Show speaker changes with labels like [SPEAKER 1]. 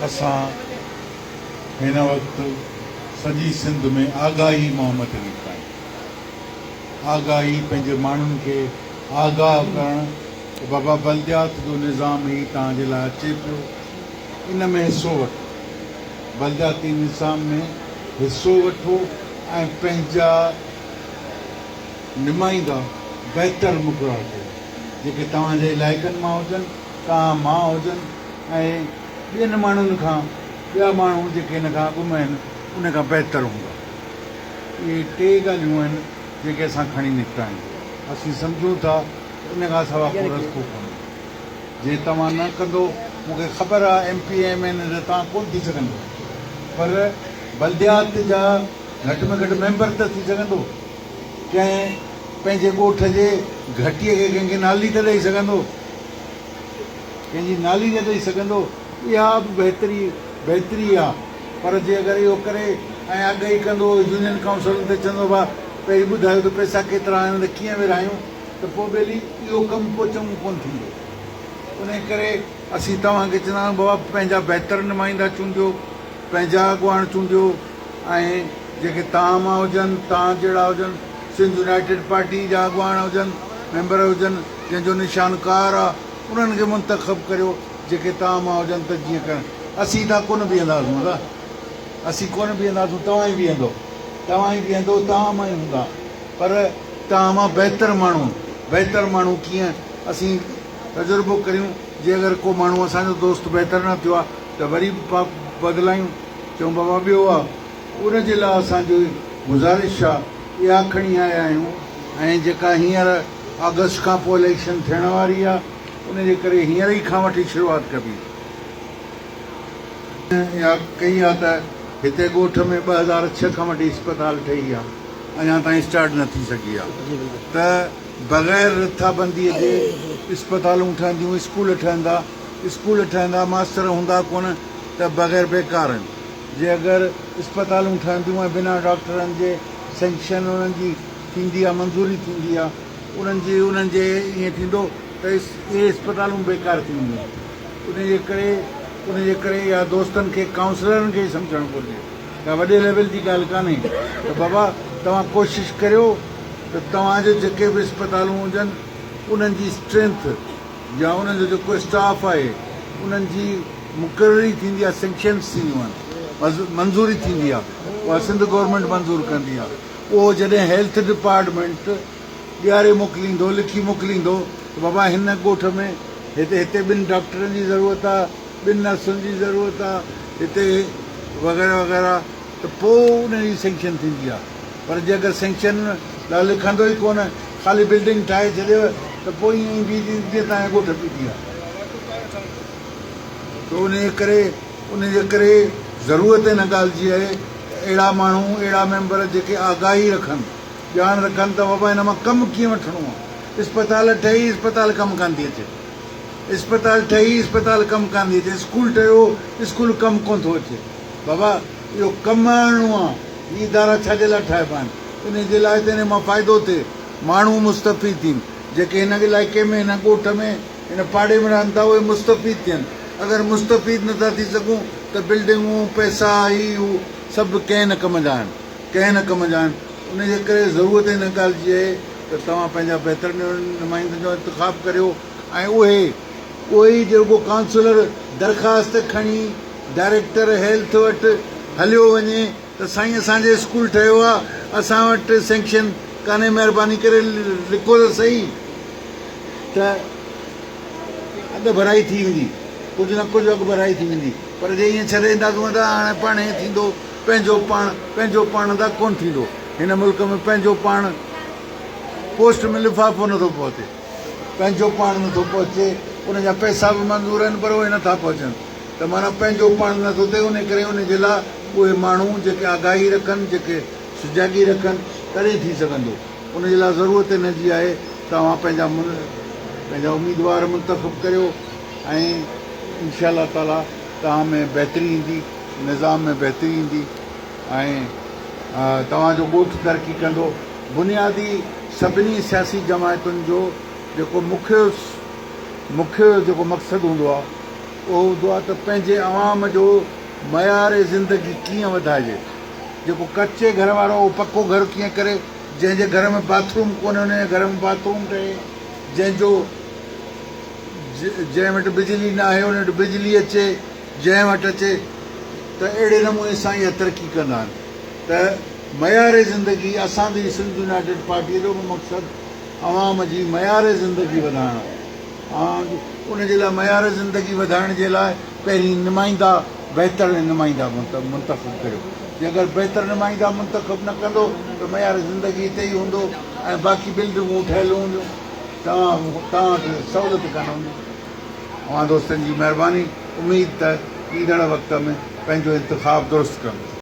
[SPEAKER 1] اسان هن وقت سڄي سنڌ ۾ آگاهي مهم تي نڪتا آهيون. آگاهي پنهنجي ماڻهن کي آگاهه ڪرڻ ته بابا بلديات جو نظام هي توهان جي لاء اچي پيو ان ۾ حصو وٺو. بلدياتي نظام ۾ حصو وٺو ۽ پنهنجا نمائندا بهتر مقرر ڪيو جيڪي توهان جي علائقن مان هجن، توهان مان هجن ۽ ٻين ماڻهن کان ٻيا ماڻهو جيڪي هن کان اڳ ۾ آهن ان کان بهتر هوندا. اهي ٽي ڳالهيون آهن جيڪي اسان کڻي نڪتا آهيون. اسين سمجهون ٿا ته ان کان سوا ڪو رستو ڪونهي. جي توهان نه ڪندو، مون کي خبر آهي M P A M N A ته توهان ڪونه ٿي سگهندو پر بلديات جا گهٽ ۾ گهٽ ميمبر ته ٿي سگهندو. ڪنهن پنهنجي ڳوٺ جي گهٽيء کي ڪنهن کي نالي ته ڏئي سگهندو. ڪنهن جي نالي نه ڏئي سگهندو، اها به بهتري بهتري آ، پر جي اگر اهو ڪري ۽ اڳ ئي ڪندو يونين ڪائونسلن تي چوندو ڀا پهرين ٻڌايو ته پئسا ڪيترا آهن ته ڪيئن ورهايون ته پوء ٻيلي اهو ڪم پوء چڱو ڪونه ٿيندو. انهي ڪري اسين توهان کي چوندا آهيون بابا پنهنجا بهتر نمائندا چونڊيو، پنهنجا اڳواڻ چونڊيو ۽ جيڪي توهان مان هجن، توهان جهڙا هجن، سنڌ يونائيٽيڊ پارٽي جا اڳواڻ هجن، ميمبر هجن، جنهن جو نشان ڪار آ، انهن کي منتخب ڪريو، جيڪي توهان مان هجن ته جيئن ڪرڻ. اسين هتان ڪونه بيهنداسون ادا، اسين ڪونه بيهنداسون، توهان ئي بيهندو، توهان ئي بيهندو، توهان مان ئي هوندا، پر توهان مان بهتر ماڻهو، بهتر ماڻهو ڪيئن اسين تجربو ڪريون، جي اگر ڪو ماڻهو اسان جو دوست بهتر نه ٿيو آ ته وري به بدلايون، چئون بابا ٻيو آ. ان جي لاء اسان جي گذارش آ اها کڻي آيا آهيون ۽ جيڪا هينئر آگسٽ کان پوء اليڪشن ٿيڻ واري آ ان جي ڪري هينئر ئي کان وٺي شروعات ڪبي. اها ڪئي آ ته هتي ڳوٺ ۾ 2006 کان وٺي اسپتال ٺهي آ اڃا تائين اسٽارٽ نه ٿي سگهي آ ته بغير رٿابندي جي اسپتالون ٺهنديون اسڪول ٺهندا اسڪول ٺهندا ماستر هوندا ڪونه ته بغير بيڪار آهن. جي اگر اسپتالون ٺهنديون ۽ بنا ڊاڪٽرن جي سينڪشن انهن جي ٿيندي آ منظوري ٿيندي آ انهن جي انهن جي ائين ٿيندو ته اهي اسپتالون بيڪار ٿي وينديون ان جي ڪري ان جي ڪري اها دوستن کي ڪائونسلرن کي ئي سمجهڻ گهرجي ڪا وڏي ليول جي ڳالهه ڪانهي ته بابا توهان ڪوشش ڪريو ته توهان جي جيڪي به اسپتالون هجن انهن جي اسٽرينٿ يا انهن جو جيڪو اسٽاف آهي انهن جي مقرري ٿيندي آهي سينڪشنز ٿينديون آهن منظوري ٿيندي آهي اها سنڌ گورنمينٽ منظور ڪندي آهي اهو جڏهن هيلٿ ڊپارٽمينٽ ڏياري موڪليندو لکي موڪليندو ته بابا هن ڳوٺ ۾ هتي هتي ٻن ڊاڪٽرن جي ضرورت آهي ٻن نرسن جي ضرورت آهي هتي وغيره وغيره ته پوء ان جي سينڪشن ٿيندي آهي پر جي اگر سينڪشن لاء لکندو ئي ڪونه خالي بلڊنگ ٺاهي ڇڏيو ته پوء ائين ئي بيهجي جيئن توهان جا ڳوٺ پيٽي آهي ته انهيء ڪري انهيء جي ڪري ضرورت ان ڳالهه جي آهي ته اهڙا ماڻهو اهڙا ميمبر جيڪي آگاهي رکن ڄاڻ رکن ته بابا هن مان ڪم ڪيئن وٺڻو آهي اسپتال ٺهي اسپتال ڪم ڪانه ٿي اچي اسپتال ٺهي اسپتال ڪم ڪانه ٿي اچي اسڪول ٺهيو اسڪول ڪم ڪونه ٿو اچي بابا اهو ڪم آڻڻو آهي هي ادارا ڇا جي لاء ٺاهبا آهن انهي جي لاء ته انهي مان فائدو ٿئي ماڻهو مستفيد ٿين جيڪي هن علائقي ۾ هن ڳوٺ ۾ هن پاڙي ۾ رهن ٿا اهي مستفيد ٿين اگر مستفيد نه ٿا ٿي سگهون ته بلڊنگون پئسا هي هو سڀ ڪنهن نه ڪم جا آهن ڪنهن نه ڪم جا آهن انهي جي ڪري ضرورت هن ڳالهه جي آهي ته توهان پنهنجا بهتر نمائندن جو انتخاب ڪريو ۽ اهي اهي ئي جيڪو ڪائونسلر درخواست کڻي ڊائريڪٽر هيلٿ وٽ هليو وڃي ته سائين اسان جي اسڪول ٺهيو آ اسان وٽ سينڪشن ڪانهي مهرباني ڪري لکو ته سهي ته اڳ ڀرائي ٿي ويندي ڪجهه نه ڪجهه اڳ ڀرائي ٿي ويندي پر جي ائين ڇڏي اينداسون ته هاڻي پاڻهي ٿيندو پنهنجو پاڻ پنهنجو پاڻ ادا ڪونه ٿيندو هن ملڪ ۾ پنهنجو پاڻ پوسٽ ۾ لفافو نٿو پهچي پنهنجو پاڻ نٿو پهچي ان جا پئسا به منظور آهن پر اهي نٿا پهچن ته معنيٰ پنهنجو پاڻ نٿو ٿئي ان ڪري ان جي لاء اهي ماڻهو جيڪي آگاهي رکن جيڪي سجاڳي رکن تڏهن ٿي سگهندو ان جي لاء ضرورت ان جي آهي ته اوهان پنهنجا پنهنجا اميدوار منتخب ڪريو ۽ انشاء الله تعاليٰ توهان ۾ بهتري ايندي نظام ۾ بهتري ايندي ۽ توهان جو ڳوٺ ترقي ڪندو بنيادي سڀني سياسي جماعتن جو جيڪو مکيه مکيه جيڪو مقصد هوندو آهي. اهو هوندو آهي ته پنهنجي عوام جو معيار زندگي ڪيئن وڌائجي. جيڪو ڪچي گهر وارو اهو پڪو گهر ڪيئن ڪري، جنهن جي گهر ۾ باٿ روم ڪونهي ان جي گهر ۾ باٿ روم ٺهي، جنهن جو جنهن وٽ بجلي ناهي ان وٽ بجلي اچي، جنهن وٽ اچي ته اهڙي نموني سان اها ترقي ڪندا آهن ته معيار زندگي اسان جي سنڌ يونائيٽيڊ پارٽيء جو به مقصد عوام جي معيار زندگي وڌائڻ آهي. ان جي لاء معيار زندگي وڌائڻ جي لاء پهرين نمائندا بهتر نمائندا منتخب ڪريو. جي اگر بهتر نمائندا منتخب نه ڪندو ته معيار زندگي هتي ئي هوندو ۽ باقي بلڊنگون ٺهيل هونديون توهان توهان وٽ سهولت ڪانه هوندي. اوهان دوستن جي مهرباني اميد ته ايندڙ وقت ۾ پنهنجو انتخاب درست ڪندس.